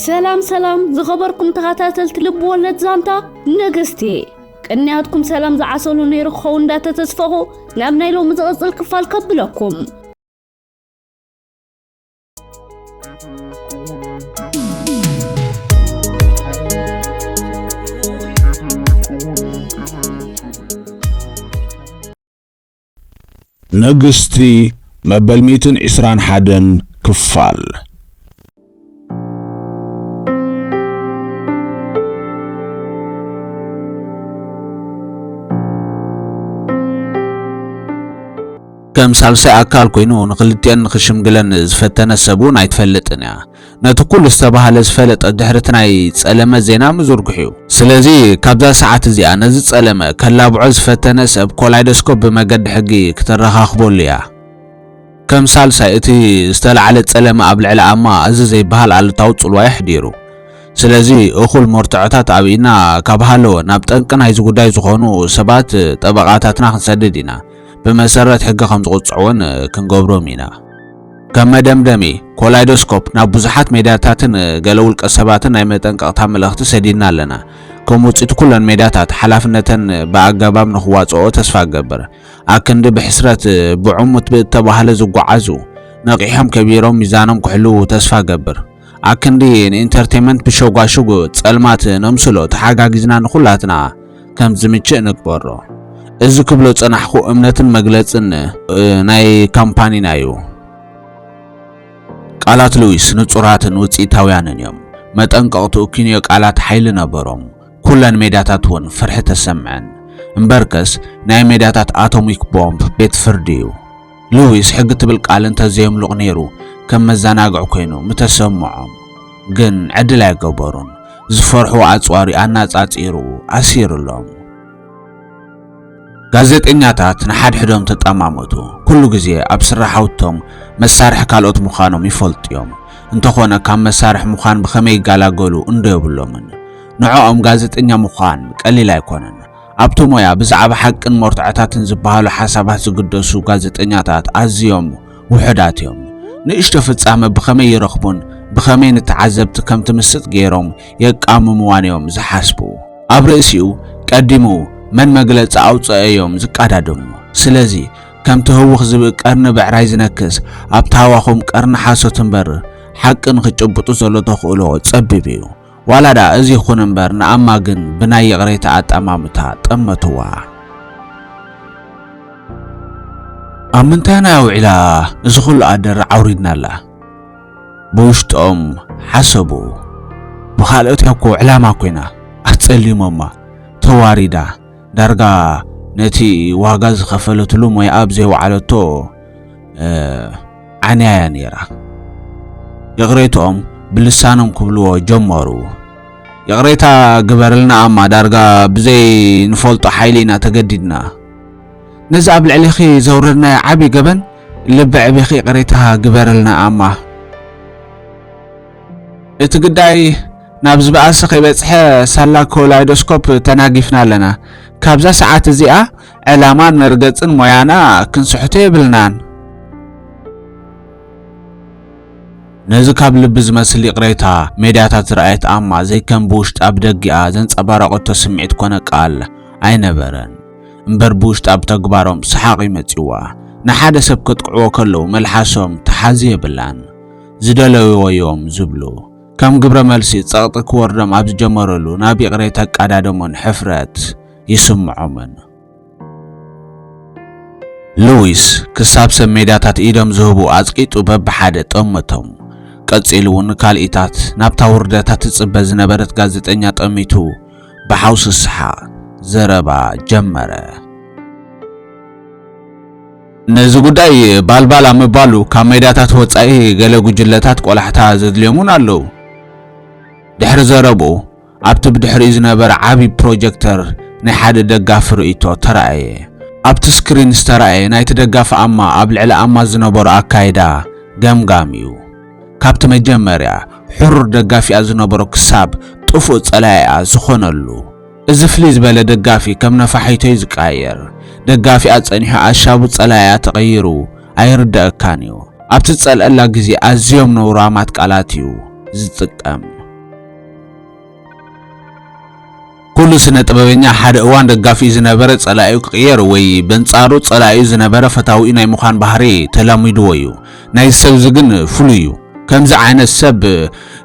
ሰላም ሰላም ዝኸበርኩም ተኸታተልቲ ልብ ወለድ ዛንታ ንግስቲ፣ ቅንያትኩም ሰላም ዝዓሰሉ ነይሩ ክኸውን እንዳተተስፈኹ ናብ ናይ ሎሚ ዝቕጽል ክፋል ከብለኩም። ንግስቲ መበል ሚእትን ዕስራን ሓደን ክፋል። ከም ሳልሳይ ኣካል ኮይኑ ንኽልቲኣን ንኽሽምግለን ዝፈተነ ሰብ እውን ኣይትፈልጥን እያ። ነቲ ኩሉ ዝተባህለ ዝፈለጠ ድሕሪ እቲ ናይ ጸለመ ዜና ምዝርግሑ እዩ። ስለዚ ካብዛ ሰዓት እዚኣ ነዚ ጸለመ ከላብዖ ዝፈተነ ሰብ ኮላይዶስኮፕ ብመገዲ ሕጊ ክተረኻኽበሉ እያ። ከም ሳልሳይ እቲ ዝተላዕለ ጸለመ ኣብ ልዕሊ ኣማ እዚ ዘይበሃል ኣሉታዊ ጽልዋ የሕዲሩ። ስለዚ እኹል መርትዖታት ኣብ ኢድና ካብ ሃለወ ናብ ጠንቂ ናይዚ ጉዳይ ዝኾኑ ሰባት ጠበቓታትና ክንሰድድ ኢና። ብመሰረት ሕጊ ከም ዝቕጽዑ እውን ክንገብሮም ኢና። ከም መደምደሚ፣ ኮላይዶስኮፕ ናብ ብዙሓት ሜድያታትን ገለ ውልቀ ሰባትን ናይ መጠንቀቕታ መልእኽቲ ሰዲድና ኣለና። ከም ውጽኢት ኩለን ሜድያታት ሓላፍነተን ብኣገባብ ንኽዋጽኦ ተስፋ እገብር። ኣክንዲ ብሕስረት ብዕሙት ብእተባህለ ዝጓዓዙ፣ ነቒሖም ከቢሮም ሚዛኖም ክሕልዉ ተስፋ እገብር። ኣክንዲ ንኢንተርቴይመንት ብሸጓሹግ ጸልማት ነምስሎ ተሓጋጊዝና ንኹላትና ከም ዝምችእ ንግበሮ። እዚ ክብሎ ጸናሕኩ እምነትን መግለጽን ናይ ካምፓኒና እዩ። ቃላት ሉዊስ ንጹራትን ውጽኢታውያንን እዮም። መጠንቀቕትኡ ኪንዮ ቃላት ሓይሊ ነበሮም። ኩለን ሜዳታት እውን ፍርሒ ተሰምዐን። እምበርከስ ናይ ሜዳታት ኣቶሚክ ቦምብ ቤት ፍርዲ እዩ። ሉዊስ ሕጊ ትብል ቃል እንተዘየምሉቕ ነይሩ ከም መዘናግዒ ኮይኑ ምተሰምዖም። ግን ዕድል ኣይገበሩን። ዝፈርሕዎ ኣጽዋር ኣነጻጺሩ ኣሲሩሎም። ጋዜጠኛታት ንሓድሕዶም ተጠማመቱ። ኩሉ ግዜ ኣብ ስራሓውቶም መሳርሒ ካልኦት ምዃኖም ይፈልጡ እዮም። እንተኾነ ካብ መሳርሒ ምዃን ብኸመይ ይገላገሉ እንዶ የብሎምን። ንዕኦም ጋዜጠኛ ምዃን ቀሊል ኣይኮነን። ኣብቲ ሞያ ብዛዕባ ሓቅን መርትዖታትን ዝበሃሉ ሓሳባት ዝግደሱ ጋዜጠኛታት ኣዝዮም ውሑዳት እዮም። ንእሽቶ ፍጻመ ብኸመይ ይረኽቡን ብኸመይ ንተዓዘብቲ ከም ትምስጥ ገይሮም የቃምምዋን እዮም ዝሓስቡ። ኣብ ርእሲኡ ቀዲሙ መን መግለጺ ኣውጽአ እዮም ዝቀዳደሙ። ስለዚ ከምቲ ህውኽ ዝብል ቀርኒ ብዕራይ ዝነክስ ኣብቲ ሃዋኹም ቀርኒ ሓሶት እምበር ሓቂ ንኽጭብጡ ዘሎ ተኽእሎ ጸቢብ እዩ። ዋላ ደኣ እዚ ይኹን እምበር ንኣማ ግን ብናይ ይቕሬታ ኣጠማምታ ጠመትዋ። ኣብ ምንታይ ኣውዒላ እዚ ኩሉ ኣደር ዓውሪድናላ? ብውሽጦም ሓሰቡ። ብኻልኦት እያ እኮ ዕላማ ኮይና ኣጸሊሞማ ተዋሪዳ ዳርጋ ነቲ ዋጋ ዝኸፈለትሉ ሞያኣ ብዘይወዓለቶ ዓንያያ ነይራ። ይቕሬትኦም ብልሳኖም ክብልዎ ጀመሩ። ይቕሬታ ግበርልና ኣማ ዳርጋ ብዘይ ንፈልጦ ሓይሊ ኢና ተገዲድና። ነዚ ኣብ ልዕሊኺ ዘውረድናዮ ዓቢ ገበን ልቢ ዕቢኺ ይቕሬታ ግበርልና ኣማ። እቲ ግዳይ ናብ ዝበኣሰ ከይበጽሐ ሳላ ኮላይዶስኮፕ ተናጊፍና ኣለና። ካብዛ ሰዓት እዚኣ ዕላማን መርገጽን ሞያና ክንስሕቶ የብልናን። ነዚ ካብ ልቢ ዝመስል ይቕሬታ ሜድያታት ዝረኣየት ኣማ ዘይከም ብውሽጣ ብደጊኣ ዘንጸባረቐቶ ስምዒት ኮነ ቃል ኣይነበረን። እምበር ብውሽጣ ብተግባሮም ሰሓቕ እዩ መጺዋ። ንሓደ ሰብ ከጥቅዕዎ ከለዉ መልሓሶም ተሓዚ የብላን። ዝደለይዎ እዮም ዝብሉ። ከም ግብረ መልሲ ጸቕጢ ክወርዶም ኣብ ዝጀመረሉ ናብ ይቕሬታ ቀዳደሞን ሕፍረት ይስምዖምን። ሉዊስ ክሳብ ሰብ ሜዳታት ኢዶም ዝህቡ ኣጽቂጡ በብሓደ ጠመቶም። ቀጺሉ እውን ንካልኢታት ናብታ ውርደታ ትጽበ ዝነበረት ጋዜጠኛ ጠሚቱ ብሓውሲ ሰሓቕ ዘረባ ጀመረ። ነዚ ጉዳይ ባልባላ ምባሉ ካብ ሜዳታት ወጻኢ ገለ ጉጅለታት ቆላሕታ ዘድልዮም እውን ኣለዉ። ድሕሪ ዘረብኡ ኣብቲ ብድሕሪኡ ዝነበረ ዓቢ ፕሮጀክተር ናይ ሓደ ደጋፊ ርእይቶ ተራእየ። ኣብቲ ስክሪን ዝተራእየ ናይቲ ደጋፊ ኣማ ኣብ ልዕሊ ኣማ ዝነበሮ ኣካይዳ ገምጋም እዩ። ካብቲ መጀመርያ ሕሩር ደጋፊኣ ዝነበሮ ክሳብ ጥፉእ ጸላኢኣ ዝኾነሉ። እዚ ፍልይ ዝበለ ደጋፊ ከም ነፋሒቶ እዩ ዝቀያየር። ደጋፊኣ ጸኒሑ ኣሻቡ ጸላኢኣ ተቐይሩ ኣይርደኣካን እዩ። ኣብቲ ዝጸልኣላ ግዜ ኣዝዮም ነውራማት ቃላት እዩ ዝጥቀም። ኩሉ ስነ ጥበበኛ ሓደ እዋን ደጋፊኡ ዝነበረ ጸላኢኡ ክቕየር ወይ በንጻሩ ጸላኢኡ ዝነበረ ፈታዊኡ ናይ ምዃን ባህሪ ተላሚድዎ እዩ። ናይዚ ሰብ እዚ ግን ፍሉይ እዩ። ከምዚ ዓይነት ሰብ፣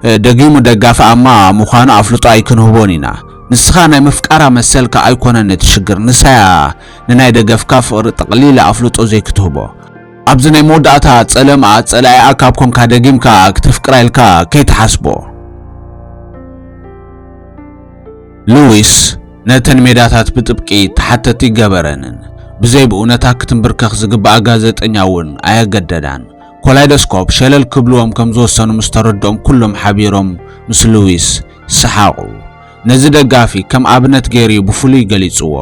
እ፣ ደጊሙ ደጋፊ ኣማ ምዃኑ ኣፍልጦ ኣይክንህቦን ኢና። ንስኻ ናይ ምፍቃራ መሰልካ ኣይኮነን እቲ ሽግር፣ ንሳያ ንናይ ደገፍካ ፍቕሪ ጠቕሊላ ኣፍልጦ ዘይክትህቦ። ኣብዚ ናይ መወዳእታ ጸለምኣ ጸላኢኣ ካብ ኮንካ ደጊምካ ክተፍቅራ ኢልካ ከይትሓስቦ። ሉዊስ ነተን ሜዳታት ብጥብቂ ተሓተቲ ገበረንን። ብዘይ ብእውነታ ክትንብርከኽ ዝግባኣ ጋዜጠኛ እውን ኣየገደዳን። ኮላይዶስኮፕ ሸለል ክብልዎም ከም ዝወሰኑ ምስ ተረድኦም ኩሎም ሓቢሮም ምስ ሉዊስ ሰሓቑ። ነዚ ደጋፊ ከም ኣብነት ገይሩ እዩ ብፍሉይ ገሊጽዎ።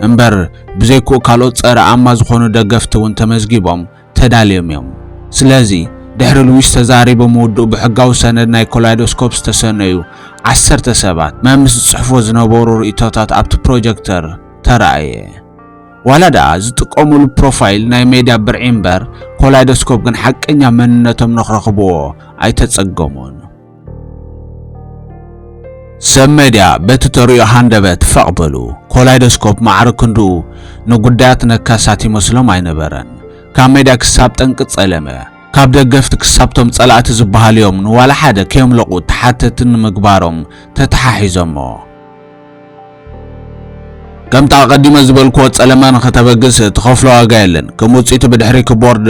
እምበር ብዘይክኡ ካልኦት ጸረ ኣማ ዝኾኑ ደገፍቲ እውን ተመዝጊቦም ተዳልዮም እዮም። ስለዚ ድሕሪ ሉዊስ ተዛሪቡ ምውድኡ ብሕጋዊ ሰነድ ናይ ኮላይዶስኮፕ ዝተሰነዩ ዓሰርተ ሰባት መምስ ዝጽሕፎ ዝነበሩ ርእይቶታት ኣብቲ ፕሮጀክተር ተራእየ። ዋላ ደኣ ዝጥቀሙሉ ፕሮፋይል ናይ ሜድያ ብርዒ እምበር ኮላይዶስኮፕ ግን ሓቀኛ መንነቶም ንኽረኽብዎ ኣይተጸገሙን። ሰብ ሜድያ በቲ ተርእዮ ሃንደበት ፈቕ በሉ። ኮላይዶስኮፕ ማዕረ ክንድኡ ንጉዳያት ነካሳት ይመስሎም ኣይነበረን። ካብ ሜድያ ክሳብ ጠንቂ ጸለመ፣ ካብ ደገፍቲ ክሳብቶም ጸላእቲ ዝበሃሉ እዮም ንዋላ ሓደ ከየምለቑ ተሓተቲ ንምግባሮም ተተሓሒዞሞ። ከምቲ ኣቐዲመ ዝበልክዎ ጸለመ ንኸተበግስ ትኸፍሎ ዋጋ የለን። ከም ውጽኢቱ ብድሕሪ ኪቦርድ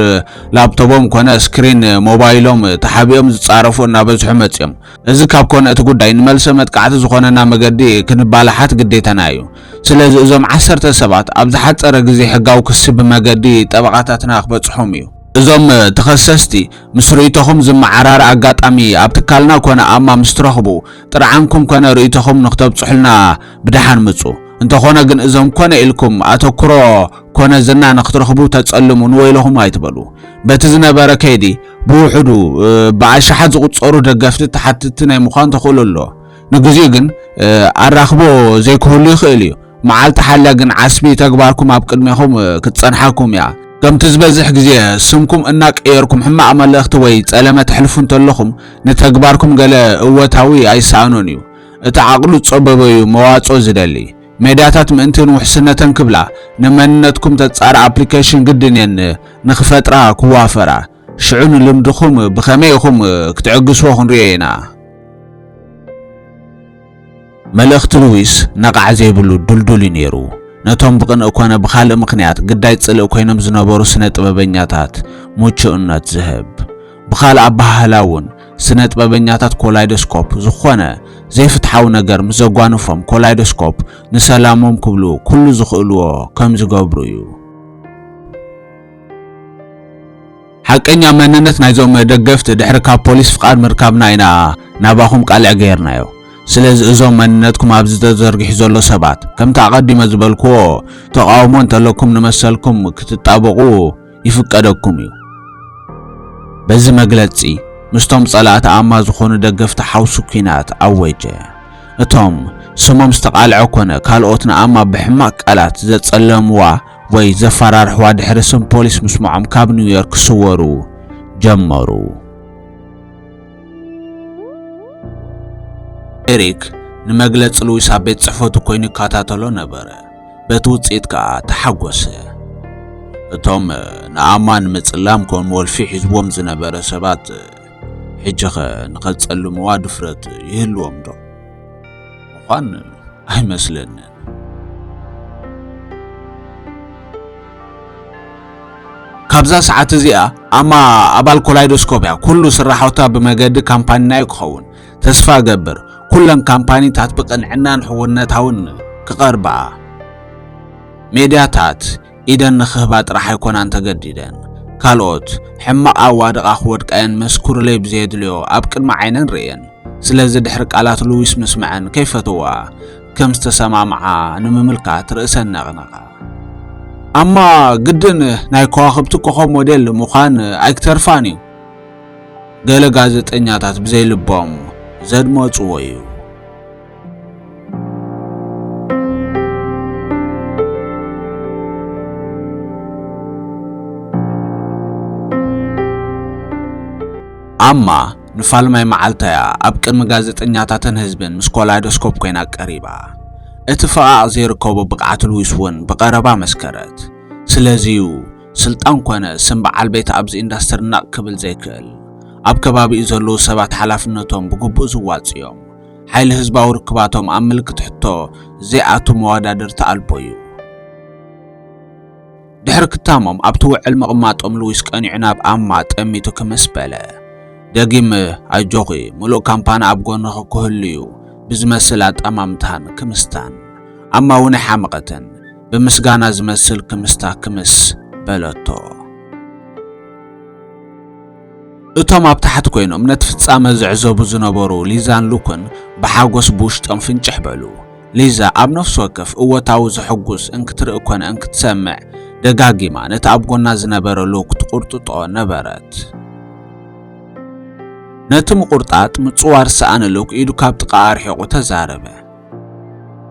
ላፕቶቦም ኮነ ስክሪን ሞባይሎም ተሓቢኦም ዝጻረፉ እናበዝሑ መጺኦም። እዚ ካብ ኮነ እቲ ጉዳይ ንመልሰ መጥቃዕቲ ዝኾነና መገዲ ክንባላሓት ግዴታና እዩ። ስለዚ እዞም ዓሰርተ ሰባት ኣብ ዝሓጸረ ግዜ ሕጋዊ ክሲ ብመገዲ ጠበቓታትና ክበጽሖም እዩ። እዞም ተኸሰስቲ ምስ ርእይቶኹም ዝመዓራረ ኣጋጣሚ ኣብ ትካልና ኮነ ኣማ ምስ ትረኽቡ ጥርዓንኩም ኮነ ርእይቶኹም ንክተብጽሑልና ብደሓን ምጹ። እንተኾነ ግን እዞም ኮነ ኢልኩም ኣተኩሮ ኮነ ዝና ንክትረኽቡ ተጸልሙ ንወይለኹም ኣይትበሉ። በቲ ዝነበረ ከይዲ ብውሕዱ፣ እ፣ ብኣሽሓት ዝቑጸሩ ደገፍቲ ተሓትቲ ናይ ምዃን ተኽእሎ ኣሎ። ንግዚኡ ግን፣ እ፣ ኣራኽቦ ዘይክህሉ ይኽእል እዩ። መዓልቲ ሓልያ ግን ዓስቢ ተግባርኩም ኣብ ቅድሜኹም፣ እ፣ ክትጸንሓኩም እያ። ከምቲ ዝበዝሕ ግዜ ስምኩም እናቀየርኩም ሕማቕ መልእኽቲ ወይ ጸለመ ተሕልፉ እንተለኹም፣ ንተግባርኩም ገለ እወታዊ ኣይሰኣኖን እዩ። እቲ ዓቕሉ ዝጸበበ እዩ መዋጽኦ ዝደሊ። ሜድያታት ምእንቲ ንውሕስነተን ክብላ፣ ንመንነትኩም ተጻሪ ኣፕሊኬሽን ግድን እየን ንኽፈጥራ ክዋፈራ። ሽዑ ንልምድኹም ብኸመይ ኢኹም ክትዕግስዎ ክንርእዮ ኢና። መልእኽቲ ሉዊስ ነቓዕ ዘይብሉ ድልዱል እዩ ነይሩ። ነቶም ብቕንኢ ኮነ ብኻልእ ምኽንያት ግዳይ ጽልኢ ኮይኖም ዝነበሩ ስነ ጥበበኛታት ምቹእነት ዝህብ። ብኻልእ ኣበሃህላ እውን ስነ ጥበበኛታት ኮላይዶስኮፕ ዝኾነ ዘይፍትሓዊ ነገር ምስ ዘጓንፎም ኮላይዶስኮፕ ንሰላሞም ክብሉ ኩሉ ዝኽእልዎ ከም ዝገብሩ እዩ። ሓቀኛ መንነት ናይዞም ደገፍቲ ድሕሪ ካብ ፖሊስ ፍቓድ ምርካብና ኢና ናባኹም ቃልዕ ገይርናዮ። ስለዚ እዞም መንነትኩም ኣብዚ ተዘርጊሑ ዘሎ ሰባት፣ ከምቲ ኣቐዲመ ዝበልክዎ፣ ተቓውሞ እንተለኩም ንመሰልኩም ክትጣበቑ ይፍቀደኩም እዩ። በዚ መግለጺ ምስቶም ጸላእቲ ኣማ ዝኾኑ ደገፍቲ ሓውሲ ኲናት ኣወጀ። እቶም ስሞም ዝተቓልዐ ኮነ ካልኦት ንኣማ ብሕማቕ ቃላት ዘጸለምዋ ወይ ዘፈራርሕዋ ድሕሪ ስም ፖሊስ ምስምዖም ካብ ኒውዮርክ ክስወሩ ጀመሩ። ኤሪክ ንመግለጺ ሉዊስ ኣብ ቤት ጽሕፈቱ ኮይኑ ይከታተሎ ነበረ። በቲ ውጽኢት ከኣ ተሓጎሰ። እቶም ንኣማ ንምጽላም ከም ወልፊ ሒዝዎም ዝነበረ ሰባት ሕጂኸ ንኸጸልምዋ ድፍረት ይህልዎም ዶ? ምዃን ኣይመስለንን። ካብዛ ሰዓት እዚኣ ኣማ ኣባል ኮላይዶስኮፕ እያ። ኩሉ ስራሖታ ብመገዲ ካምፓኒና እዩ ክኸውን። ተስፋ እገብር ኩለን ካምፓኒታት ብቕንዕናን ሕውነታውን ክቐርባ። ሜድያታት ኢደን ንኽህባ ጥራሕ ኣይኮናን ተገዲደን። ካልኦት ሕማቕ ኣዋድቓ ክወድቃ እየን መስኩርለይ ብዘየድልዮ ኣብ ቅድሚ ዓይነን ርእየን። ስለዚ ድሕሪ ቃላት ሉዊስ ምስምዐን ከይፈተዋ ከም ዝተሰማምዓ ንምምልካት ርእሰን ነቕነቓ። ኣማ ግድን ናይ ከዋኽብቲ ኮኸብ ሞዴል ምዃን ኣይክተርፋን እዩ። ገለ ጋዜጠኛታት ብዘይ ልቦም ዘድመጽዎ እዩ። ኣማ ንፋልማይ መዓልታ እያ ኣብ ቅድሚ ጋዜጠኛታትን ህዝብን ምስ ኮላይዶስኮፕ ኮይና ቀሪባ። እቲ ፈቓቕ ዘይርከቦ ብቕዓት ሉዊስ እውን ብቐረባ መስከረት። ስለዚዩ ስልጣን ኮነ ስም በዓል ቤት ኣብዚ ኢንዳስትሪ ናቕ ክብል ዘይክእል። ኣብ ከባቢኡ ዘለዉ ሰባት ሓላፍነቶም ብግቡእ ዝዋጽ እዮም። ሓይሊ ህዝባዊ ርክባቶም ኣብ ምልክት ሕቶ ዘይኣቱ መወዳድርቲ ኣልቦ እዩ። ድሕሪ ክታሞም ኣብቲ ውዕል ምቕማጦም ሉዊስ ቀኒዑ ናብ ኣማ ጠሚቱ ክምስ በለ። ደጊም ኣጆኺ፣ ምሉእ ካምፓኒ ኣብ ጎንኺ ክህሉ እዩ ብዝመስል ኣጠማምታን ክምስታን። ኣማ እውን ኣይሓመቐትን፣ ብምስጋና ዝመስል ክምስታ ክምስ በለቶ። እቶም ኣብ ታሕቲ ኮይኖም ነቲ ፍጻመ ዝዕዘቡ ዝነበሩ ሊዛን ሉክን ብሓጎስ ብውሽጦም ፍንጭሕ በሉ። ሊዛ ኣብ ነፍሲ ወከፍ እወታዊ ዘሐጉስ እንክትርኢ ኮነ እንክትሰምዕ ደጋጊማ ነቲ ኣብ ጎና ዝነበረ ሉክ ትቑርጥጦ ነበረት። ነቲ ምቑርጣጥ ምጽዋር ዝሰኣነ ሉክ ኢዱ ካብ ጥቓ ኣርሒቑ ተዛረበ።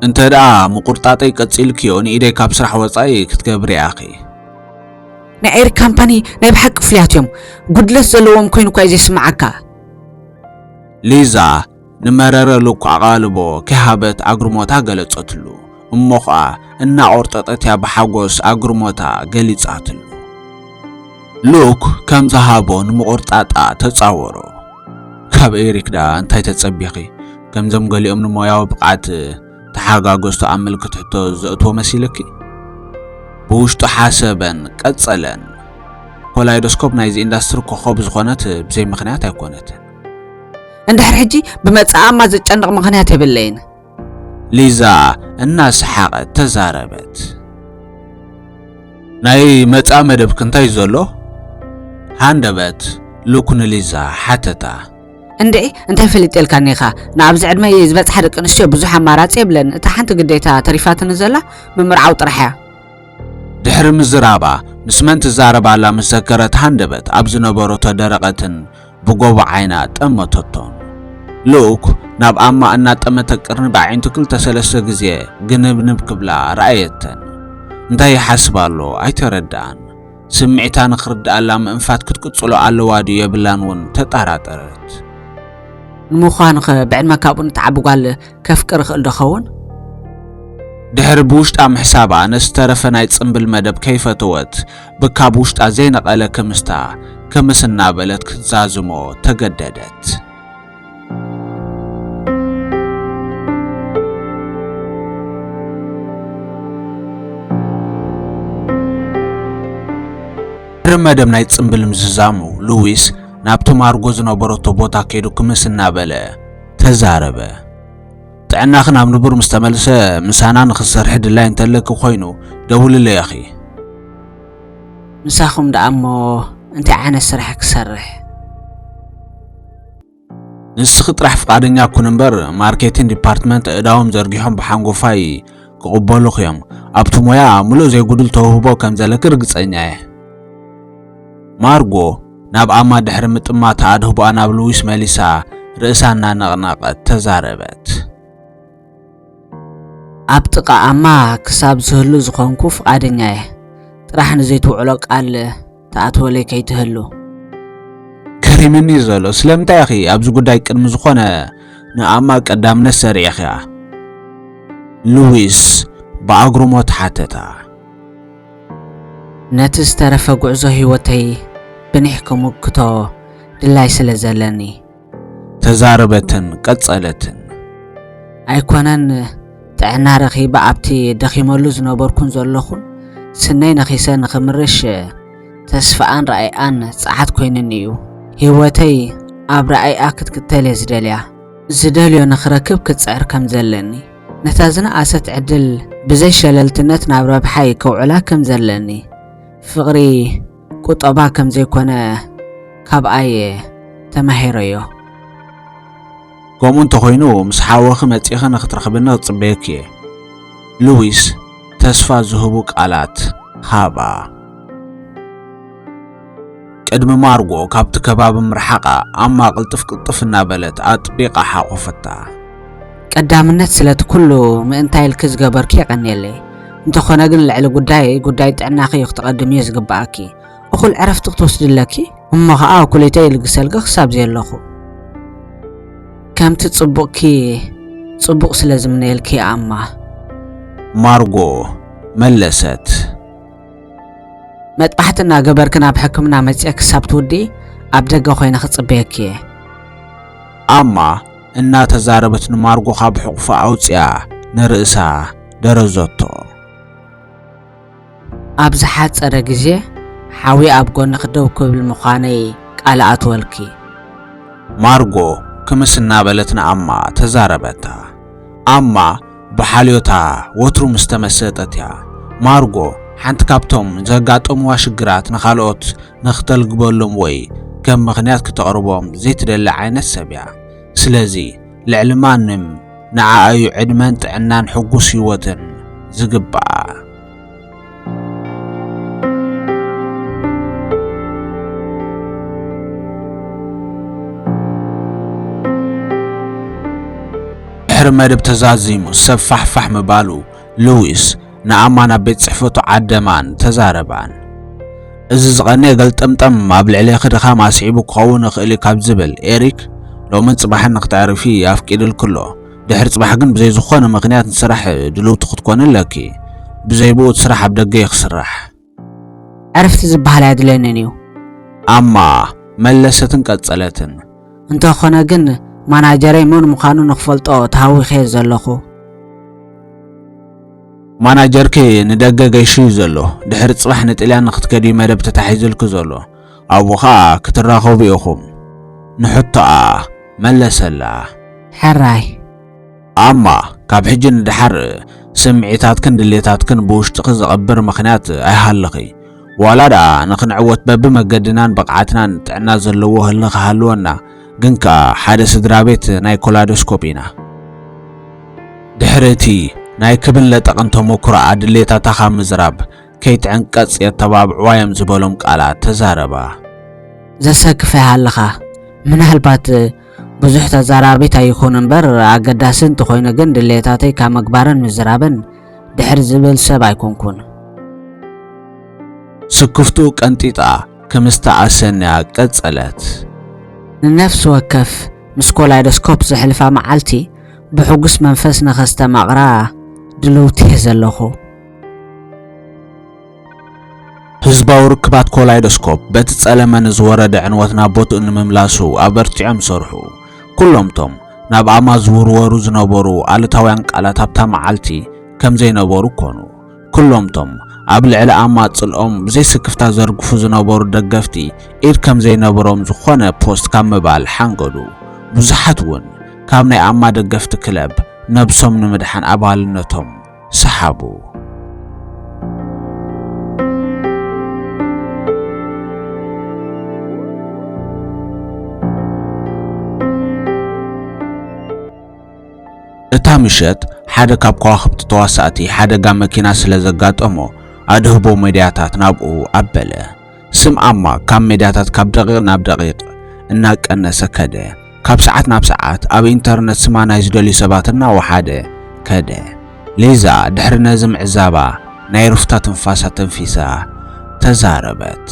እንተ ደኣ ምቑርጣጠይ ቀጺልክዮ ንኢደይ ካብ ስራሕ ወጻኢ ክትገብሪ ኢኺ። ናይ ኤሪክ ካምፓኒ ናይ ብሓቂ ፍሉያት እዮም። ጉድለት ዘለዎም ኮይኑ እኳ እዩ ዘይስምዓካ። ሊዛ ንመረረ ሉክ ኣቓልቦ ከይሃበት ኣግርሞታ ገለጸትሉ። እሞ ኸኣ እናቖርጠጠት እያ ብሓጎስ ኣግርሞታ ገሊጻትሉ። ሉክ ከም ዝሃቦ ንምቑርጣጣ ተጻወሮ። ካብ ኤሪክ ደኣ እንታይ ተጸቢኺ? ከምዞም ገሊኦም ንሞያዊ ብቕዓት ተሓጋገዝቱ ኣብ ምልክት ሕቶ ዘእትዎ መሲልኪ? ብውሽጡ ሓሰበን ቀጸለን። ኮላይዶስኮፕ ናይዚ ኢንዳስትሪ ኮኾብ ዝኾነት ብዘይ ምኽንያት ኣይኮነትን። እንድሕር ሕጂ ብመጻኣማ ዘጨንቕ ምኽንያት የብለይን። ሊዛ እናሰሓቐት ተዛረበት። ናይ መጻኢ መደብኪ እንታይ ዘሎ? ሃንደበት ሉክ ንሊዛ ሓተታ። እንድዒ እንታይ ፈሊጠልካኒ ኢኻ? ንኣብዚ ዕድመይ ዝበጽሓ ደቂ ኣንስትዮ ብዙሕ ኣማራጺ የብለን። እታ ሓንቲ ግዴታ ተሪፋትኒ ዘላ ምምርዓው ጥራሕ እያ። ድሕሪ ምዝራባ ምስ መን ትዛረብ ኣላ ምስ ዘከረት ሃንደበት ኣብ ዝነበሮ ተደረቐትን ብጎቦ ዓይና ጠመተቶን። ሉክ ናብ ኣማ እናጠመተ ቅርኒ ብኣዒንቱ ክልተ ሰለስተ ግዜ ግንብንብ ክብላ ረኣየተን። እንታይ ይሓስብ ኣሎ ኣይተረድኣን። ስምዒታ ንኽርድኣላ ምእንፋት ክትቅጽሎ ኣለዋ ድዩ የብላን እውን ተጠራጠረት። ንምዃኑኸ ብዕድመ ካብኡ ንትዓቢ ጓል ከፍቅር ይኽእል ዶ ኸውን? ድሕሪ ብውሽጣ ምሕሳባ ነቲ ዝተረፈ ናይ ጽምብል መደብ ከይፈተወት ብካብ ውሽጣ ዘይነቐለ ክምስታ ክምስ እናበለት ክትዛዝሞ ተገደደት። ድሕሪ መደብ ናይ ጽምብል ምዝዛሙ ሉዊስ ናብቲ ማርጎ ዝነበረቶ ቦታ ከይዱ ክምስ እናበለ ተዛረበ። ጥዕናኺ ናብ ንቡር ምስ ተመልሰ ምሳና ንኽትሰርሒ ድላይ እንተለኪ ኮይኑ ደውልለይ ኢኺ። ምሳኹም ደኣ እሞ እንታይ ዓይነት ስራሕ ክሰርሕ? ንስኺ ጥራሕ ፍቓደኛ ኩን እምበር ማርኬቲንግ ዲፓርትመንት ኣእዳዎም ዘርጊሖም ብሓንጎፋይ ክቕበሉኺ እዮም። ኣብቲ ሞያ ምሉእ ዘይጉድል ተውህቦ ከም ዘለኪ ርግጸኛ እየ። ማርጎ ናብ ኣማ ድሕሪ ምጥማታ ኣድህቦኣ ናብ ሉዊስ መሊሳ ርእሳ እናነቕነቐት ተዛረበት። ኣብ ጥቓ ኣማ ክሳብ ዝህሉ ዝኾንኩ ፍቓደኛ እየ። ጥራሕ ንዘይትውዕሎ ቃል ትኣትወለይ ከይትህሉ። ከሪምኒ ዘሎ ስለምንታይ ኢኺ ኣብዚ ጉዳይ ቅድሚ ዝኾነ ንኣማ ቀዳምነት ሰሪዕኽያ? ሉዊስ ብኣግርሞት ሓተታ። ነቲ ዝተረፈ ጉዕዞ ህይወተይ ብኒሕ ክምክቶ ድላይ ስለ ዘለኒ። ተዛረበትን ቀጸለትን። ኣይኮነን ጥዕና ረኺበ ኣብቲ ደኺመሉ ዝነበርኩን ዘለኹን ስነይ ነኺሰ ንኽምርሽ ተስፋኣን ራእይኣን ጸዓት ኮይንኒ እዩ። ህይወተይ ኣብ ራእይኣ ክትክተል እየ ዝደልያ። ዝደልዮ ንኽረክብ ክጽዕር ከም ዘለኒ፣ ነታ ዝነኣሰት ዕድል ብዘይ ሸለልትነት ናብ ረብሓይ ከውዕላ ከም ዘለኒ፣ ፍቕሪ ቁጠባ ከም ዘይኮነ ካብኣ እየ ተማሂረዮ። ከምኡ እንተኾይኑ ምስ ሓወኺ መጺኺ ንኽትረኽብኒ ክጽበየኪ እየ። ሉዊስ ተስፋ ዝህቡ ቃላት ሃባ። ቅድሚ ማርጎ ካብቲ ከባቢ ምርሓቓ ኣማ ቅልጥፍ ቅልጥፍ እናበለት ኣጥቢቓ ሓቖፈታ። ቀዳምነት ስለቲ ኩሉ ምእንታይ ኢልኪ ዝገበርኪ የቐንየለይ። እንተኾነ ግን ልዕሊ ጉዳይ፣ ጉዳይ ጥዕናኺ እዩ ክተቐድምዮ ዝግብኣኪ። እኹል ዕረፍቲ ክትወስዲ ኣለኪ። እሞ ኸኣ እኩለይተይ ይልግሰልኪ ክሳብ ዘየለኹ። ከምቲ ጽቡቕኪ ጽቡቕ ስለ ዝምነየልኪ ኣማ። ማርጎ መለሰት። መጥባሕቲ እናገበርኪ ናብ ሕክምና መጺአ ክሳብ ትውድኢ ኣብ ደገ ኮይነ ክጽበየኪ እየ። ኣማ እናተዛረበት ንማርጎ ካብ ሕቑፋ ኣውጺኣ ንርእሳ ደረዘቶ። ኣብ ዝሓጸረ ግዜ ሓዊ ኣብ ጎንኺ ደው ክብል ምዃነይ ቃል እኣትወልኪ። ማርጎ ክምስ እናበለት ንኣማ ተዛረበታ። ኣማ ብሓልዮታ ወትሩ ምስ ተመሰጠት እያ። ማርጎ ሓንቲ ካብቶም ዘጋጠምዋ ሽግራት ንኻልኦት ንኽተልግበሎም ወይ ከም ምኽንያት ክተቕርቦም ዘይትደሊ ዓይነት ሰብ እያ። ስለዚ ልዕሊ ማንም ንዓኣ እዩ ዕድመን ጥዕናን ሕጉስ ህይወትን ዝግብኣ። ድሕሪ መደብ ተዛዚሙ ሰብ ፋሕፋሕ ምባሉ፣ ሉዊስ ንኣማ ናብ ቤት ጽሕፈቱ ዓደማን ተዛረባን። እዚ ዝቐነየ ገልጠምጠም ኣብ ልዕሌኺ ድኻም ኣስዒቡ ክኸውን ይኽእል እዩ ካብ ዝብል ኤሪክ፣ ሎምን ጽባሕን ንክተዕርፊ ኣፍቂድልኪ ኣሎ። ድሕሪ ጽባሕ ግን ብዘይ ዝኾነ ምኽንያት ንስራሕ ድልውቲ ክትኮኒ ኣለኪ። ብዘይ ብኡ እቲ ስራሕ ኣብ ደገ እዩ ክስራሕ። ዕረፍቲ ዝበሃል ኣየድልየንን እዩ። ኣማ መለሰትን ቀጸለትን። እንተኾነ ግን ማናጀረይ መን ምዃኑ ንኽፈልጦ ተሃዊኸ ዘለኹ። ማናጀርኪ ንደገ ገይሹ እዩ ዘሎ። ድሕሪ ጽባሕ ንጥልያን ንክትከዲ መደብ ተታሒዙልኪ ዘሎ። ኣብኡ ኸኣ ክትራኸቡ ኢኹም። ንሕቶኣ መለሰላ። ሕራይ። ኣማ፣ ካብ ሕጂ ንደሓር ስምዒታትክን ድሌታትክን ብውሽጥኺ ዘቐብር ምኽንያት ኣይሃልኺ። ዋላ ደኣ ንኽንዕወት በብመገድናን ብቕዓትናን ጥዕና ዘለዎ ህልኽ ሃልወና፣ ግን ከኣ ሓደ ስድራ ቤት ናይ ኮላዶስኮፕ ኢና። ድሕሪ እቲ ናይ ክብን ለጠቕን ተመኩሮኣ ድሌታታ ካብ ምዝራብ ከይትዕንቀጽ የተባብዕዋ እዮም ዝበሎም ቃላት ተዛረባ። ዘሰክፍ ይሃልኻ። ምናልባት ብዙሕ ተዛራቢት ኣይኹን እምበር፣ ኣገዳሲ እንተኾይኑ ግን ድሌታተይ ካብ ምግባርን ምዝራብን ድሕር ዝብል ሰብ ኣይኮንኩን። ስክፍትኡ ቀንጢጣ ክምስታ ኣሰንያ ቀጸለት። ንነፍሲ ወከፍ ምስ ኮላይዶስኮፕ ዘሕልፋ መዓልቲ ብሕጉስ መንፈስ ንኸስተማቕራ ድልውቲ እየ ዘለኹ። ህዝባዊ ርክባት ኮላይዶስኮፕ በቲ ጸለመ ንዝወረደ ዕንወት ናብ ቦትኡ ንምምላሱ ኣበርቲዖም ሰርሑ። ኩሎምቶም ናብ ኣማ ዝውርወሩ ዝነበሩ ኣሉታውያን ቃላት ኣብታ መዓልቲ ከም ዘይነበሩ ኮኑ። ኩሎምቶም ኣብ ልዕሊ ኣማ ጽልኦም ብዘይ ስክፍታ ዘርግፉ ዝነበሩ ደገፍቲ ኢድ ከም ዘይነበሮም ዝኾነ ፖስት ካብ ምባል ሓንገዱ። ብዙሓት እውን ካብ ናይ ኣማ ደገፍቲ ክለብ ነብሶም ንምድሓን ኣባልነቶም ሰሓቡ። እታ ምሸት ሓደ ካብ ከዋኽብቲ ተዋሳእቲ ሓደጋ መኪና ስለ ዘጋጠሞ ኣድህቦ ሜድያታት ናብኡ ኣበለ። ስም ኣማ ካብ ሜድያታት ካብ ደቂቕ ናብ ደቂቕ እናቀነሰ ከደ። ካብ ሰዓት ናብ ሰዓት ኣብ ኢንተርነት ስማ ናይ ዝደልዩ ሰባት እናወሓደ ከደ። ሊዛ ድሕሪ ነዚ ምዕዛባ ናይ ሩፍታ ትንፋሳ ተንፊሳ ተዛረበት።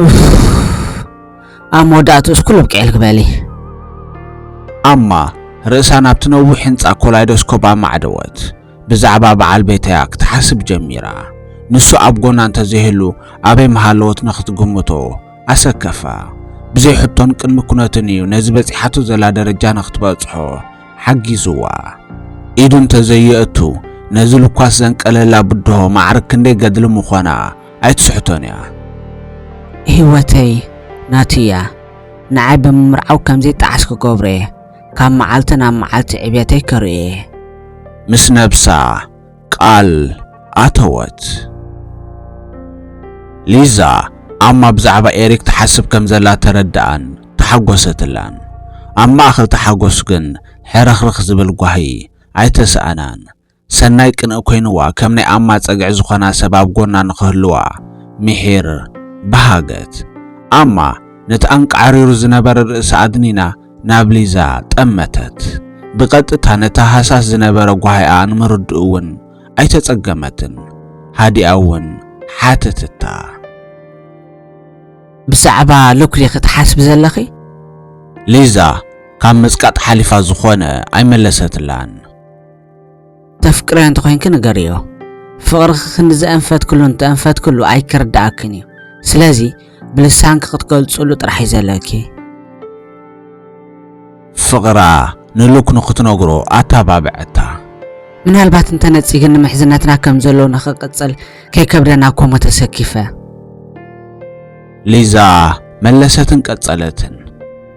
ኡፍ፣ ኣብ መወዳእትኡስ ኩሉ ኣብቂዕልኪ በሊ። ኣማ ርእሳ ናብቲ ነዊሕ ህንጻ ኮላይዶስኮፕ ኣማዕደወት። ብዛዕባ በዓል ቤተያ ክትሓስብ ጀሚራ። ንሱ ኣብ ጎና እንተዘይህሉ ኣበይ ምሃለወት ንኽትግምቶ ኣሰከፋ። ብዘይ ሕቶን ቅድሚ ኩነትን እዩ ነዚ በጺሓቶ ዘላ ደረጃ ንኽትበጽሖ ሓጊዝዋ። ኢዱ እንተዘየእቱ ነዚ ልኳስ ዘንቀለላ ብድሆ ማዕረ ክንደይ ገድሊ ምዃና ኣይትስሕቶን እያ። ህይወተይ ናቱ እያ። ንዓይ ብምምርዓው ከም ዘይጠዓስ ክገብሮ እየ። ካብ መዓልቲ ናብ መዓልቲ ዕብየተይ ከርእዮ እየ። ምስ ነብሳ ቃል ኣተወት። ሊዛ ኣማ ብዛዕባ ኤሪክ ትሓስብ ከም ዘላ ተረድኣን ተሓጎሰትላን። ኣብ ማእከል እቲ ሓጎስ ግን ሕርኽርኽ ዝብል ጓሂ ኣይተሰኣናን። ሰናይ ቅንኢ ኮይንዋ ከም ናይ ኣማ ጸግዒ ዝኾና ሰብ ኣብ ጎና ንኽህልዋ ምሒር በሃገት። ኣማ ነቲ ኣንቃዕሪሩ ዝነበረ ርእሳ ኣድኒና ናብ ሊዛ ጠመተት። ብቐጥታ ነቲ ሃሳስ ዝነበረ ጓሂኣ ንምርድኡ እውን ኣይተጸገመትን። ሃዲኣ እውን ሓተተታ። ብዛዕባ ሉክ ዲኺ ትሓስቢ ዘለኺ? ሊዛ ካብ ምጽቃጥ ሓሊፋ ዝኾነ ኣይመለሰትላን። ተፍቅርዮ እንተኾይንኪ ንገርዮ። ፍቕርኺ ክንዲ ዘእንፈትክሉ እንተእንፈትክሉ ኣይክርድኣክን እዩ። ስለዚ ብልሳንኪ ክትገልጽሉ ጥራሕ እዩ ዘለኪ። ፍቕራ ንሉክ ንኽትነግሮ ኣተባብዐታ። ምናልባት እንተነጺግኒ ምሕዝነትና ከም ዘለዎ ንኽቕጽል ከይከብደና እኮ እሞ ተሰኪፈ። ሊዛ መለሰትን ቀጸለትን።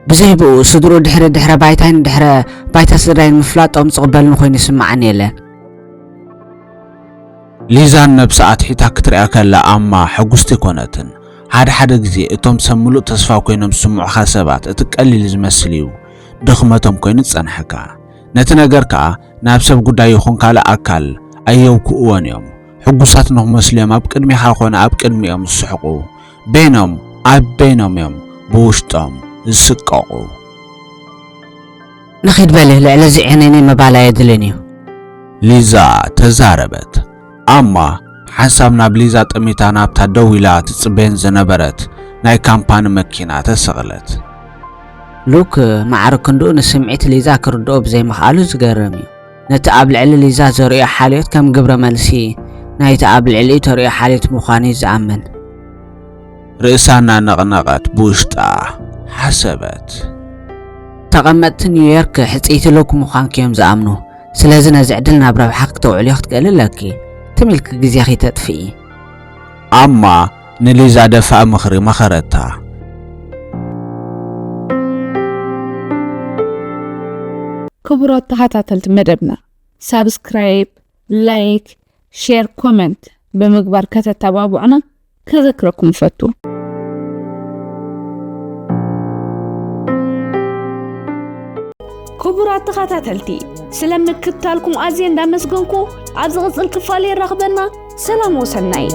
ብዘይ ብኡ ስድርኡ ድሕረ ድሕረ ባይታይን ድሕረ ባይታ ስድራይን ምፍላጦም ዝቕበልኒ ኮይኑ ይስምዓኒ የለን። ሊዛን ነብሳ ኣትሒታ ክትሪኣ ከላ ኣማ ሕጉስቲ ኣይኮነትን። ሓደ ሓደ ግዜ እቶም ሰብ ምሉእ ተስፋ ኮይኖም ዝስምዑኻ ሰባት እቲ ቀሊል ዝመስል እዩ ድኽመቶም ኮይኑ ዝጸንሐካ። ነቲ ነገር ከኣ ናብ ሰብ ጉዳይ ይኹን ካልእ ኣካል ኣየውክእዎን እዮም። ሕጉሳት ንኽመስሉ እዮም ኣብ ቅድሜኻ ኮነ ኣብ ቅድሚኦም ዝስሕቁ። በይኖም ኣብ በይኖም እዮም ብውሽጦም ዝስቀቑ። ንኺድ በሊ፣ ልዕሊ እዚ ዕንይንይ ምባል ኣየድልን እዩ። ሊዛ ተዛረበት። ኣማ ሓንሳብ ናብ ሊዛ ጠሚታ ናብታ ደው ኢላ ትጽበየን ዝነበረት ናይ ካምፓኒ መኪና ተሰቕለት። ሉክ ማዕረ ክንድኡ ንስምዒት ሊዛ ክርድኦ ብዘይምኽኣሉ ዝገርም እዩ። ነቲ ኣብ ልዕሊ ሊዛ ዘርእዮ ሓልዮት ከም ግብረ መልሲ ናይቲ ኣብ ልዕሊኡ ተርእዮ ሓልዮት ምዃኑ እዩ ዝኣምን። ርእሳ እናነቕነቐት ብውሽጣ ሓሰበት። ተቐመጥቲ ኒውዮርክ ሕጽይቲ ሉክ ምዃንኪ እዮም ዝኣምኑ። ስለዚ ነዚ ዕድል ናብ ረብሓ ክተውዕልዮ ክትክእሊ ኣለኪ። ትም ኢልኪ ግዜኺ ተጥፍኢ። ኣማ ንሊዛ ደፋእ ምኽሪ መኸረታ። ክቡራት ተኸታተልቲ መደብና፣ ሳብስክራይብ፣ ላይክ፣ ሼር፣ ኮመንት ብምግባር ከተተባብዑና ከዘክረኩም እፈቱ። ክቡራት ተኸታተልቲ፣ ስለ ምክትታልኩም ኣዝየ እንዳመስገንኩ፣ ኣብ ዝቕጽል ክፋል የራኽበና። ሰላም ወሰናይ።